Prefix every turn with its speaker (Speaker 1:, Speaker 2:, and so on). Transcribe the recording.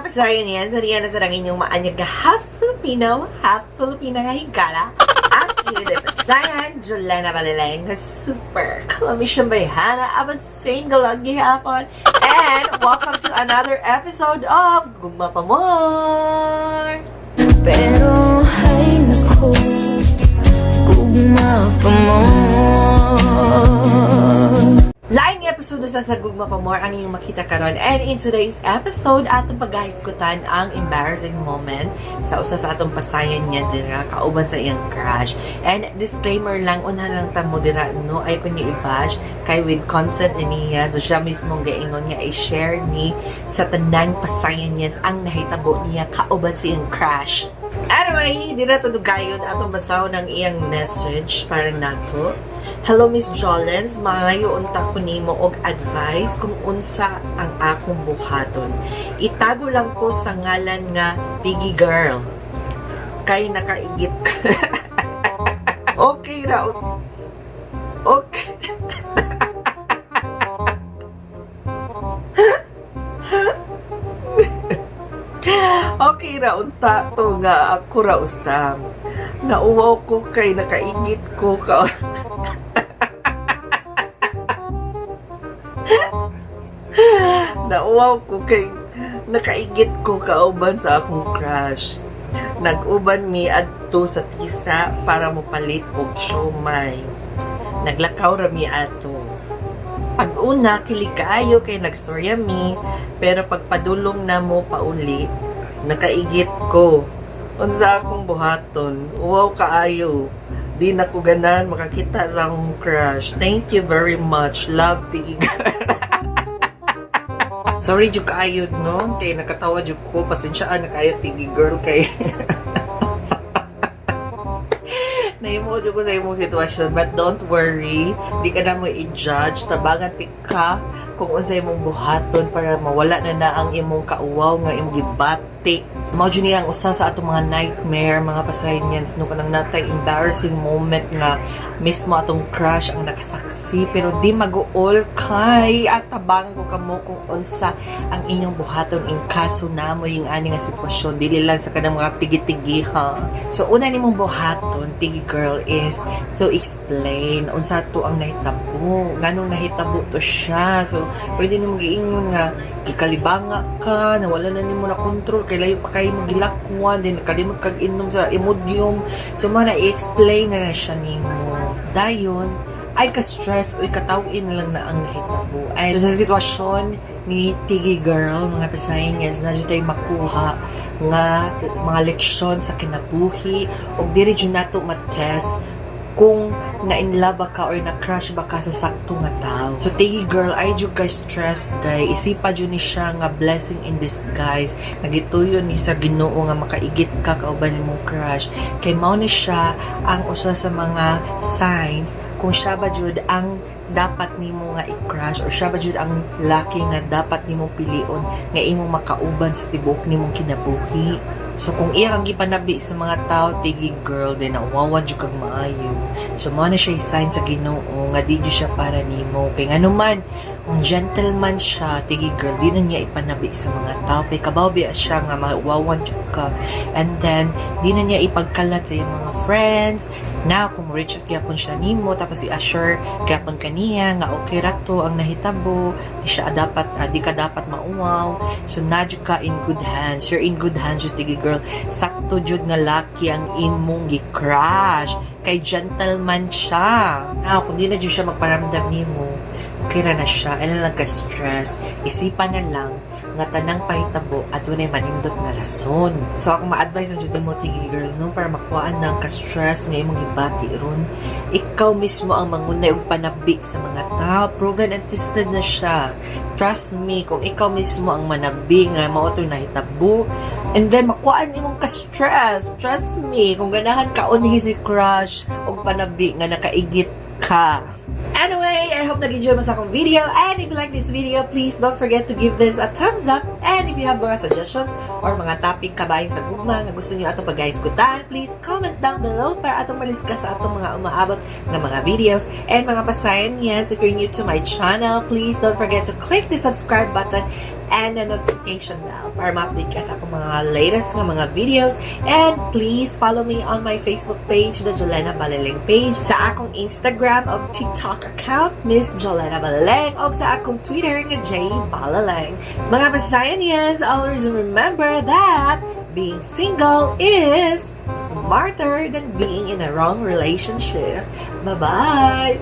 Speaker 1: Pasayan yan, sa riyan na sarang inyong maanyag na half Filipino, half Filipina nga higala. Ang iyong Pasayan, Jolena Balileng, super kalamisyon bayhana, aban single ang gihapon. And welcome to another episode of Gugma Pa More!
Speaker 2: Pero ay naku, gugma pa more.
Speaker 1: Laing episode sa Gugma Pa More ang iyong makita karon, and in today's episode, atong paghahisgutan ang embarrassing moment sa usa sa atong pasayan niya dira kauban sa iyang crush. And disclaimer lang, una lang ta mo dira, no, ay ko niya i-bash kay with consent niya. So siya mismo gaingon nga i-share ni sa tanang pasayan niya ang nahitabo niya kauban sa iyang crush. Anyway, di na to dugayon, atong basahon ang iyang message para nato. "Hello, Miss Jolens, maayo unta ko nimo og advice kung unsa ang akong buhaton. Itago lang ko sa ngalan nga Piggy Girl. Kay nakaigit ka." Okay ra. Okay. Okay ra unta to nga ako ra usam. Nauwaw ko kay nakaigit ko ka. Nauwaw ko kay nakaigit ko kauban sa akong crush. Nag-uban mi adto sa Tisa para mopalit og siomay. Naglakaw ra mi ato. Pag una, kilig kaayo kay nagstorya mi, pero pagpadulong na mo pauli, nakaigit ko. Unsa akong buhaton? Uwaw kaayo. Di na ko ganahan makakita sa akong crush. Thank you very much. Love, Tigi Girl." Sorry jud kaayo, no? Kay nakatawa jud ko. Pasensyaan na kaayo, Tigi Girl, kay nahimo jud ko sa imong sitwasyon. But don't worry, di ka na mo i-judge. Tabangan ti ka kung unsa imong buhaton para mawala na na ang imong kauwaw nga imong gibati. So mao jud ni ang usa sa atong mga nightmare, mga pasayans, no, kanang natay embarrassing moment nga mismo atong crush ang nakasaksi, pero di maguol kay at tabangan ko kamo kung unsa ang inyong buhaton in kaso namo yung ani nga sitwasyon, dili lang sa kanang mga tigi-tigi, ha. So una nimong buhaton, Tigi Girl, is to explain unsa to ang nahitabo, nganong nahitabo to siya. So pwede nimo giingon nga gikalibanga ka, nawala na nimo na control kay layo pa kayo magilakwan din, nakalimot kag inom sa Imodium. So mao na, i-explain na na siya nimo. Dayon ay ka-stress o katawin na lang na ang nahitabo. Ay, so sa sitwasyon ni Tigi Girl, mga pasayin, yes, na tayo makuha nga mga leksyon sa kinabuhi o diri jud nato matest kung na-in love ba ka or na-crush ba ka sa sakto nga tao. So, Tigi Girl, ay jud ka stress day. Isipa jud ni siya nga blessing in disguise. Nagituyo ni sa Ginoo nga makaigit ka kauban nimong crush. Kay mao ni siya ang usa sa mga signs kung siya ba jud ang dapat nimo nga i-crush or siya ba jud ang laki nga dapat nimo pilion nga imong makauban sa tibuok nimong kinabuhi. So kung iya kang gipanabi sa mga tao, Tigi Girl, din na uwawan jud kag maayo. So mao na siya sign sa Ginoo nga di jud siya para nimo. Kay ngano man, kung gentleman siya, Tigi Girl, di na niya ipanabi sa mga tao. Kay kabaw biya siya nga mauwawan jud ka. And then, di na niya ipagkalat sa iyang mga friends. Now, kung reach out gyapon siya nimo, tapos i-assure gyapon kaniya nga okay ra to ang nahitabo, di siya dapat, di ka dapat mauwaw. So, na jud ka in good hands. You're in good hands, jud, Tigi Girl. Sakto jud nga laki ang imong gi-crush. Kay gentleman siya. Now, kung di na jud siya magparamdam nimo, okay ra na siya. Ano lang ka stress. Isipan na lang nga tanang pahitabo adunay manindot nga rason. So ako ma-advise ang jud mo, Tigi Girl, no, para makuhaan ng ka-stress nga imong gibati ron. Ikaw mismo ang mangunay og panabi sa mga tao. Proven and tested na siya. Trust me, kung ikaw mismo ang manabi nga mao to nahitabo, and then makuhaan imong ka-stress. Trust me, kung ganahan ka unhi si crush og panabi nga nakaigit ka. Anyway, I hope nag-enjoy mo sa akong video. And if you like this video, please don't forget to give this a thumbs up. And if you have mga suggestions or mga topic kabahin sa gugma nga gusto niyo atong pag-iskutan, please comment down below para atong ma-discuss sa atong mga umaabot nga mga videos. And mga pasayan, yes, if you're new to my channel, please don't forget to click the subscribe button and the notification bell para ma-update ka sa akong mga latest nga mga videos. And please follow me on my Facebook page, the Jolena Baleleng page, sa akong Instagram o TikTok account, Miss Jolena Baleleng, o sa akong Twitter nga J Baleleng. Mga Bisayanians, always remember that being single is smarter than being in a wrong relationship. Bye-bye!